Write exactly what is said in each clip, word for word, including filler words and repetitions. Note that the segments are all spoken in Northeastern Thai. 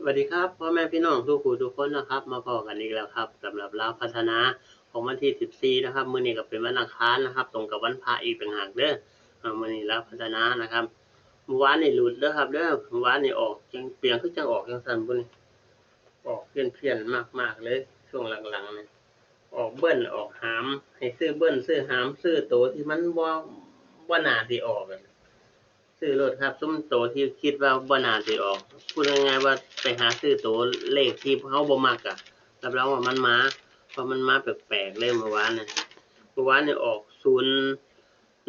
สวัสดีครับ พ่อแม่พี่น้องทุกผู้ทุกคนนะครับ มาพ้อกันอีกแล้วครับ สำหรับลาวพัฒนาของวันที่สิบสี่นะครับ มื้อนี้ก็เป็นวันอังคารนะครับ ตรงกับวันพระอีกต่างหากเด้อ อ่า มื้อนี้ลาวพัฒนานะครับ เมื่อวานนี่หลุดเด้อครับเด้อ เมื่อวานนี่ออกจังเปียงคือจังออกจังซั่นบุนี่ ออกเพี้ยนๆ มากๆ เลย ช่วงหลังๆ นี่ ออกเบิ้ลออกหาม ให้ซื้อเบิ้ลซื้อหาม ซื้อโตที่มันบ่ บ่น่าสิออกอะ ซื้อโลดครับ ซุมโตที่คิดว่าบ่น่าสิออก พูดง่ายๆ ว่าไปหาซื้อโตเลขที่เฮาบ่มักอะ รับรองว่ามันมา เพราะมันมาแปลกๆ เลยเมื่อวานเนี่ย เมื่อวานเนี่ยออก ศูนย์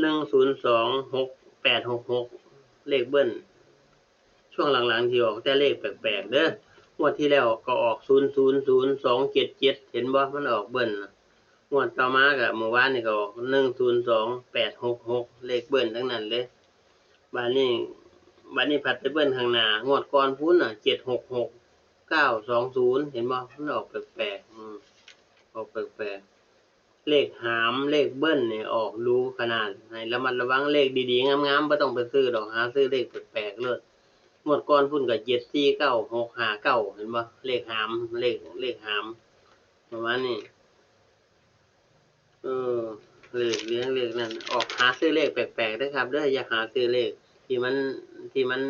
หนึ่ง ศูนย์สอง หกแปด หกหก เลขเบิ้ล ช่วงหลังๆ ที่ออกแต่เลขแปลกๆ เด้อ งวดที่แล้วก็ออก ศูนย์ศูนย์ศูนย์ สองเจ็ดเจ็ด เห็นบ่ มันออกเบิ้ลน่ะ งวดต่อมาก็เมื่อวานนี่ก็ออก หนึ่งศูนย์สอง แปดหกหก เลขเบิ้ลทั้งนั้นเลย บาดนี้ บาดนี้ผัดไปเบิ้ลข้างหน้า งวดก่อนพุ้นน่ะ เจ็ดหกหก เก้าสองศูนย์ เห็นบ่ มันออกแปลกๆ อืม ออกแปลกๆ เลขหามเลขเบิ้ลนี่ออกดูขนาด ให้ระมัดระวังเลขดีๆ งามๆ บ่ต้องไปซื้อดอก หาซื้อเลขแปลกๆ โลด งวดก่อนพุ้นก็ เจ็ดสี่เก้า หกห้าเก้า เห็นบ่ เลขหาม เลข เลขหาม ประมาณนี้ เออ เลขเลี้ยงเลขนั่น ออกหาซื้อเลขแปลกๆ เด้อครับเด้อ อย่าหาซื้อเลขที่มัน ที่มัน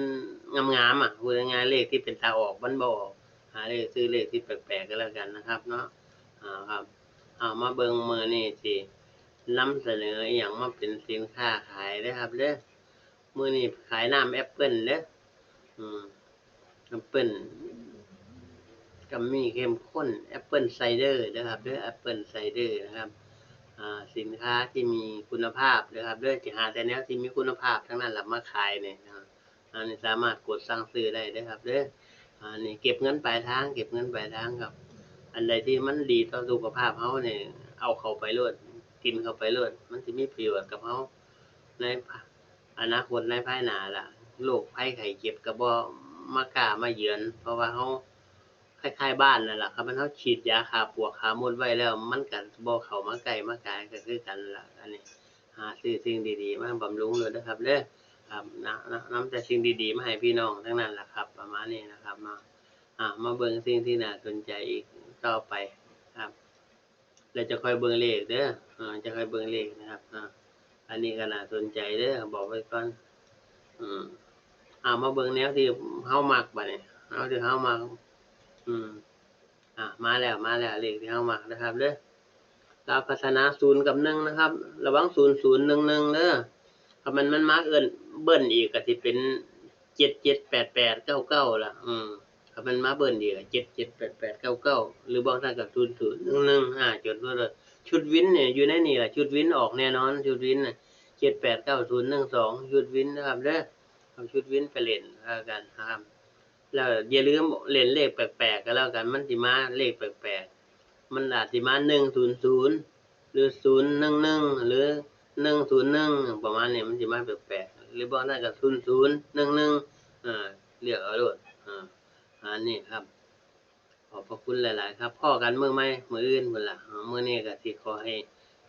งามๆ อะ พูดง่ายๆ เลขที่เป็นตาออกมันบ่ออก หาเลขซื้อเลขที่แปลกๆ ก็แล้วกันนะครับเนาะ อ่า ครับ เอามาเบิ่งมื้อนี้สินำเสนออิหยังมาเป็นสินค้าขายเด้อครับเด้อ มื้อนี้ขายน้ำแอปเปิ้ลเด้อ อืม แอปเปิ้ล กัมมี่เข้มข้น แอปเปิ้ลไซเดอร์นะครับเด้อ แอปเปิ้ลไซเดอร์นะครับ อ่า สินค้าที่มีคุณภาพนะครับเด้อ สิหาแต่แนวที่มีคุณภาพทั้งนั้นล่ะมาขายเนี่ยนะ อันนี้สามารถกดสั่งซื้อได้เด้อครับเด้อ อันนี้เก็บเงินปลายทาง เก็บเงินปลายทางครับ อันใดที่มันดีต่อสุขภาพเฮาเนี่ย เอาเข้าไปโลด กินเข้าไปโลด มันสิมีประโยชน์กับเฮา ในอนาคตในภายหน้าล่ะ โรคภัยไข้เจ็บก็บ่มากล้ามาเยือน เพราะว่าเฮาคล้ายๆ บ้านนั่นล่ะ คันแม่นเฮาฉีดยาฆ่าปลวกฆ่ามดไว้แล้ว มันก็บ่เข้ามาใกล้มาไกล ก็คือกันล่ะ อันนี้ หาซื้อสิ่งดีๆ มาบำรุงโลดเด้อครับเด้อ ครับ นะ นะ นำแต่สิ่งดีๆ มาให้พี่น้องทั้งนั้นล่ะครับ ประมาณนี้นะครับเนาะ อ่า มาเบิ่งสิ่งที่น่าสนใจอีกต่อไปครับ แล้วจะค่อยเบิ่งเลขเด้อ อ่า จะค่อยเบิ่งเลขนะครับ อ่า อันนี้ก็น่าสนใจเด้อ บอกไว้ก่อน อืม อ่า มาเบิ่งแนวที่เฮามักบัดนี้ แนวที่เฮามัก อืม อ่า มาแล้ว มาแล้ว เลขที่เฮามักนะครับเด้อ ลาวพัฒนา ศูนย์กับหนึ่งนะครับ ระวัง ศูนย์ศูนย์หนึ่งหนึ่ง เด้อ ถ้ามัน มันมาเอิ้นเบิ้ลอีกก็สิเป็น เจ็ดเจ็ดแปดแปดเก้าเก้า ล่ะ อืม ถ้ามันมาเบิ้ลอีกก็ เจ็ดเจ็ดแปดแปดเก้าเก้า หรือบ่ซั้นก็ ศูนย์ศูนย์หนึ่งหนึ่ง อ่า จดไว้เลย ชุดวินเนี่ยอยู่ในนี่ล่ะ ชุดวินออกแน่นอน ชุดวินน่ะ เจ็ดแปดเก้าศูนย์หนึ่งสอง ชุดวินนะครับเด้อ เอาชุดวินไปเล่นแล้วกันนะครับ แล้วอย่าลืมเล่นเลขแปลกๆ ก็แล้วกัน มันสิมาเลขแปลกๆ มันอาจสิมา หนึ่งศูนย์ศูนย์ หรือ ศูนย์หนึ่งหนึ่ง หรือ หนึ่งศูนย์หนึ่ง ประมาณนี้ มันสิมาแปลกๆ หรือบ่ซั้นก็ ศูนย์ศูนย์หนึ่งหนึ่ง อ่า เลือกเอาโลด อ่า อันนี้ครับ ขอบพระคุณหลายๆ ครับ พ้อกันมื้อใหม่ มื้ออื่นพู้นล่ะ อ่า มื้อนี้ก็สิขอให้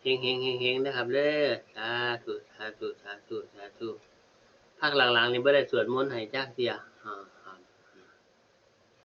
เฮงๆ เฮงๆ นะครับเด้อ สาธุ สาธุ สาธุ สาธุ พักหลังๆ นี่บ่ได้สวดมนต์ให้จักเทื่อ อ่า